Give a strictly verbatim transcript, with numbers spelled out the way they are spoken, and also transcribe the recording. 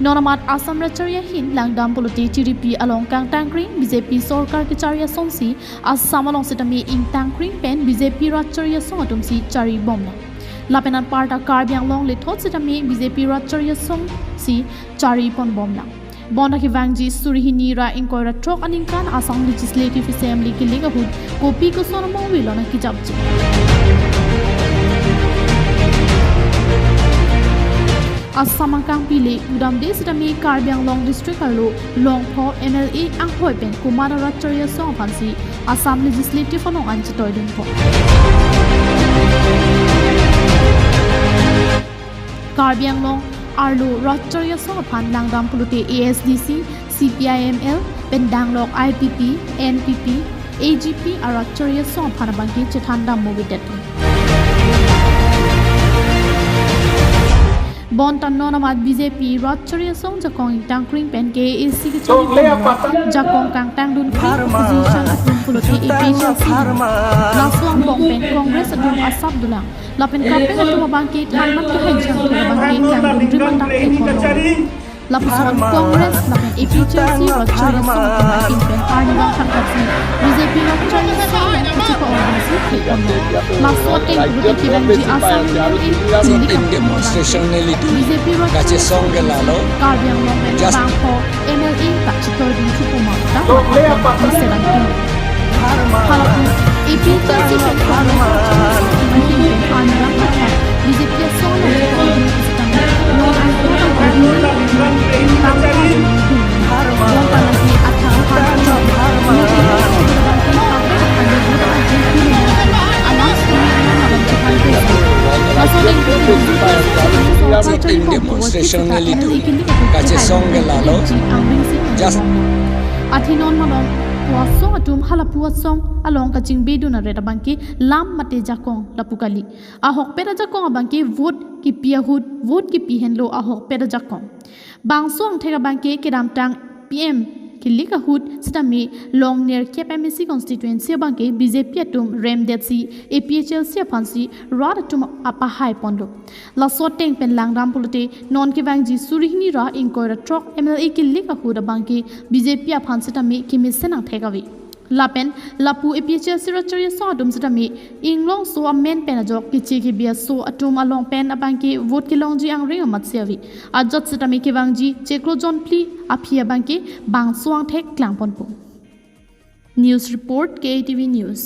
Non amat Assam Rat Chari Asong ahin langdam pulote chiripi along kangtangkring B J P sorkar kechari asonsi Assam along sitame ingtangkring pen B J P Rat Chari Asong atumsi chari bomlang. Lapen anparta Karbi Anglong lethot sitame B J P Rat Chari Asongsi chari pon bomlang. Bonta kevangji suri hini ra ingkoi ra throk aningkan Assam Legislative Assembly kelik ahut kopi koson among velo nangkejapji. Assam angkang pile udamde sitame Karbi Anglong District arlo longpho M L A anghoi pen komat Rat Chari Asong aphansi Assam Legislative along an chetoidunpo. Karbi Anglong arlo Rat Chari Asong aphan langdam pulote A S D C, C P I M L, pen danglok I P P, N P P, A G P a Rat Chari Asong aphan abangke chethan dammo vedet. Bonta non amat B J P Rat Chari Asong jakong ingtangkring pen K A A C kechari bomlang. Jakong kangtangdun kring opposition atum pulote A P H L C. Laso angbong pen Congress atum asap dolang. Lapen kapeng atum abangke thangnat kehai chang abangke kangdun rim atak theklong. Lapuson Congress lapen A P H L C Rat Chari Asong atum ahin pen arnivang thangkatsi B J P Rat Chari Asong along kachepho-ongsi theklong. Laso ateng pulote kevangji Assam M L A Just in demonstration neli tu B J P Rat Chari Asong kachesong ke lalo. Karbi Anglong pen Just bangpho M L A ta chetoidun thupo ma ta mesen dam pi. Halapu A P H L C pen Congress ahin pen arnivang thangkatsi B J P asong along chetoidun sitame long angko ta bangpho M L A bangpho atum dun. Bangpho nangji athang aphan Just in demonstration neli tu kachesong ke lalo. Just athe non malom pu asong atum halapu asong along kachingbedun aret abangke lam mate jakong lapu kali. Ahokpet ajakong abangke vote kipi ahut, vote kipi henlo ahokpet ajakong. Bangso angthek abangke kedamtang P M kelik ahut sitame long nerkep M A C constituency abangke B J P atum remdetsi A P H L C aphansi rat atum apahai ponlo. Laso ateng pen langdam pulote non kevangji suri hini ra ingkoi ra throk M L A kelik ahut abangke B J P aphan sitame kemesen angthek ave. Lapen lapu A P H L C Rat Chari Asong atum sitame inglongso amen pen ajok keche kebi aso atum along pen abangke vote kelongji angring amatsi ave. Ajat sitame kevangji chiklo jonphli aphi abangke bangso angthek klangponpo. News report, K A T V News.